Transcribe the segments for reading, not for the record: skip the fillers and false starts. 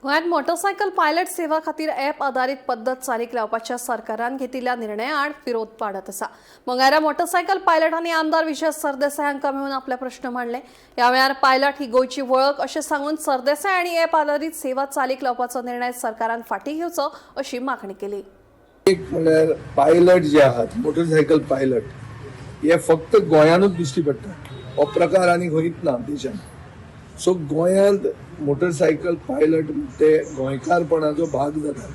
गोंयांत motorcycle pilot सेवा खातीर ॲप आदारीत पद्दत चालीक लावपाच्या सरकारान घेतिल्ल्या निर्णया आड विरोध वाडत आसा. मंगळारा मोटरसायकल पायलटांनी आमदार विजय सरदेसाय हांकां मेळून आपले प्रश्न मांडले. ह्या वेळार पायलट ही गोंयची वळख अशें सांगून सरदेसाय हांणी ॲप आदारीत सेवा चालीक लावपाचो निर्णय सरकारान फाटीं घेवचो अशी मागणी केली. एक म्हणल्यार पायलट जे आहात, मोटरसायकल पायलट हे फक्त गोंयानूच दिश्टी पडटा. हो प्रकार आनी खंयच ना देशांत. सो गोंयांत मोटरसायकल पायलट ते गोंयकारपणाचो भाग जाता.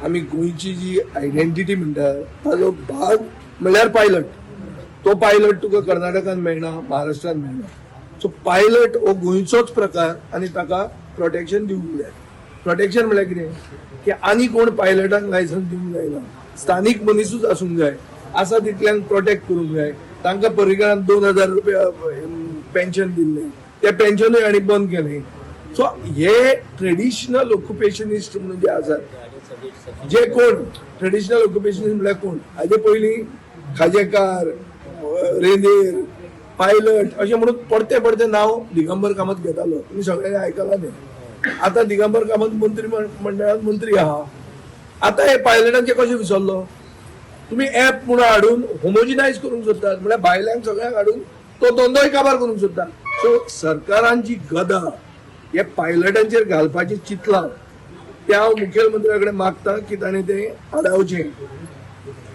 आमी गोंयची जी आयडेंटिटी म्हणटा ताजो भाग म्हणल्यार पायलट. तो पायलट तुका कर्नाटकान मेळना, महाराष्ट्रान मेळना. सो पायलट हो गोंयचोच प्रकार आनी ताका प्रोटेक्शन दिवंक जाय. प्रोटेक्शन म्हणल्यार कितें की आनी कोण पायलटांक लायसन्स दिवंक जायना, स्थानीक मनिसूच आसूंक जाय. आसा तितल्यांक प्रोटेक्ट करूंक जाय. तांकां पर्रीकारान 2000 रुपया पेन्शन दिल्लें, तें पेन्शनूय हांणी बंद केलें. सो हे ट्रेडिशनल ऑक्युपेशनिस्ट म्हणून जे आसात, जे कोण ट्रेडिशनल ऑक्युपेशनिस्ट म्हणल्यार कोण, हाजे पयलीं खाजेकार, रेंदेर, पायलट अशें म्हणून परते परते नांव दिगंबर कामत घेतालो. तुमी सगळ्यांनी आयकलां तें. आतां दिगंबर कामत मंत्री मंडळात मंत्री आहा. आतां हे पायलटांचे कशें विसरलो? तुमी ऍप म्हणून हाडून होमोजिनायज करूंक सोदतात, म्हळ्यार भायल्यांक सगळ्यांक हाडून तो धंदोय काबार करूंक सोदता. सो सरकारान जी गदा हे पायलटांचेर घालपाचें चिंतलां तें हांव मुखेलमंत्र्या कडेन मागता की ताणें तें आडावचें.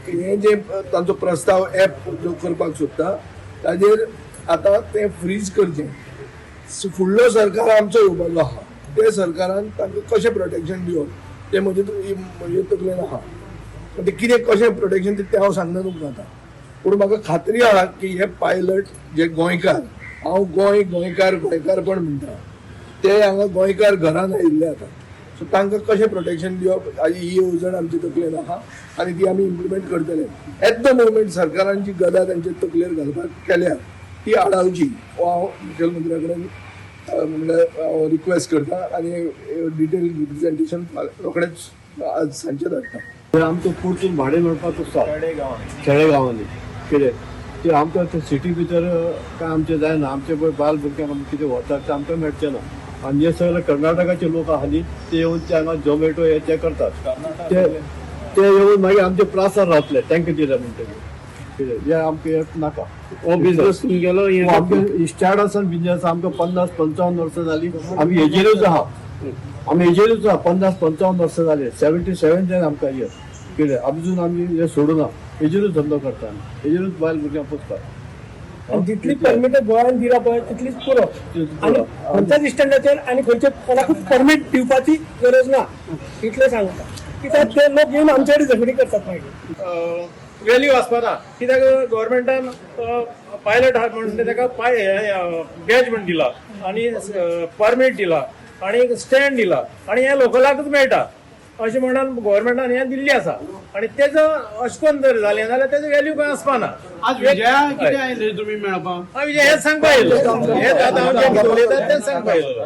हें जे तांचो प्रस्ताव ऍप जो करपाक सोदता ताजेर आतां तें फ्रीज करचें. फुडलो सरकार आमचो येवपाचो आहा, ते सरकारान तांकां कशें प्रोटेक्शन दिवप तें म्हजे तकलेन आहा. पण ते कितें कशें प्रोटेक्शन तें हांव सांगना तुमकां आतां, पूण म्हाका खात्री आहा की हे पायलट जे गोंयकार, हांव गोंय गोंयकार गोंयकारपण म्हणटा, ते हांगा गोंयकार घरान आयिल्ले आतां. सो तांकां कशें प्रोटेक्शन दिवप हाजी ही येवजण आमची तकलेन आहा आनी ती आमी इम्प्लिमेंट करतले. एट the moment सरकारान जी गदा तांचे तकलेर घालपाक केल्या ती आडावची हो हांव मुखेलमंत्र्या कडेन म्हणल्यार हांव रिक्वेस्ट करता आनी डिटेल रिप्रेझेंटेशन रोखडेच आज सांजचे धाडटा. ते आमकां परतून भाडें मेळपाक कुस्तार खेडे गांवांनी. कितें ते आमकां ते सिटी भितर काय आमचें जायना. आमचे पळय बाल भुरग्यांक आमी कितें व्हरतात तें आमकां मेळचें ना. आनी हे सगळे कर्नाटकाचे लोक आहा न्ही, ते येवन ते हांगा झोमॅटो हे ते करतात. ते ते येवन मागीर आमचे प्रासार रावतले तांकां दिले म्हणटकीर. कितें हे आमकां हे नाका. हो बिझनेस तुमगेलो? हो आमचे स्टार्ट आसान बिजनेस. आमकां 50-55 वर्सां जाली, आमी हेजेरूच आहा. आमी हेजेरूच आहा, 50-55 वर्सां जाली. 77 जाले आमकां इयर. कितें अजून आमी हे सोडूना, हेजेरूच धंदो करता आमी, हेजेरूच बायल भुरग्यांक पोसता. आनी जितली परमिट गोंयांत दिला पळय तितलीच पुरो. तितलीच आनी पुरो. खंयच्याच स्टँडाचेर आनी खंयचे कोणाकूच परमीट दिवपाची गरज ना इतलें सांगता, कित्याक ते लोक येवन आमचे कडेन झगडी करतात मागीर. व्हॅल्यू आसपाना, कित्याक गव्हर्मेंटान पायलट आहा म्हणून ताका बॅज म्हण दिला आनी परमीट दिला आनी स्टँड दिला आनी हें लोकलाकच मेळटा अशें म्हणून गव्हर्मेंटान हें दिल्ली आसा. आनी तेजो अशें करून जर जालें जाल्यार तेजो व्हॅल्यू कांय आसपाना. आज विजया कितें आयले तुमी मेळपाक? हांव विजय हेंच सांगपा येयलो. हेंच आतां हांव जें कितें उलयता तेंच सांगपा येयलो.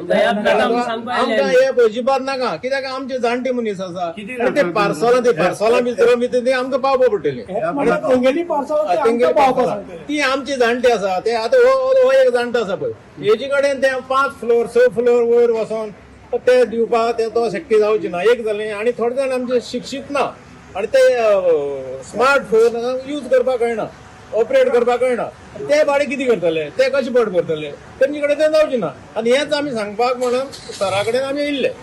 आमकां हे अजिबात नाका, कित्याक आमचे जाणटे मनीस आसा आनी ते पार्सलां, ते पार्सलां बिर्सलां बी ते आमकां पावपा पडटलीं. तेंगेली पार्सलां तेंगेली पावपा पार्सलां. सांगतले. ती आमची जाणटे आसा. ते आतां हो हो एक जाणटो आसा पळय, हेजे कडेन ते 5 फ्लोर 6 फ्लोर वयर वचोन ते दिवपाक ते तो शक्य जावची ना. एक जालें, आनी थोडे जाण आमचे शिक्षीत ना आनी ते स्मार्ट फोन यूज करपाक कळना, ऑपरेट करपाक कळना. ते बाडे कितें करतले, ते कशें पोट भरतले? तेंचे कडेन ते जावचे ना. आनी हेंच आमी सांगपाक म्हणून सरा कडेन आमी येयल्ले.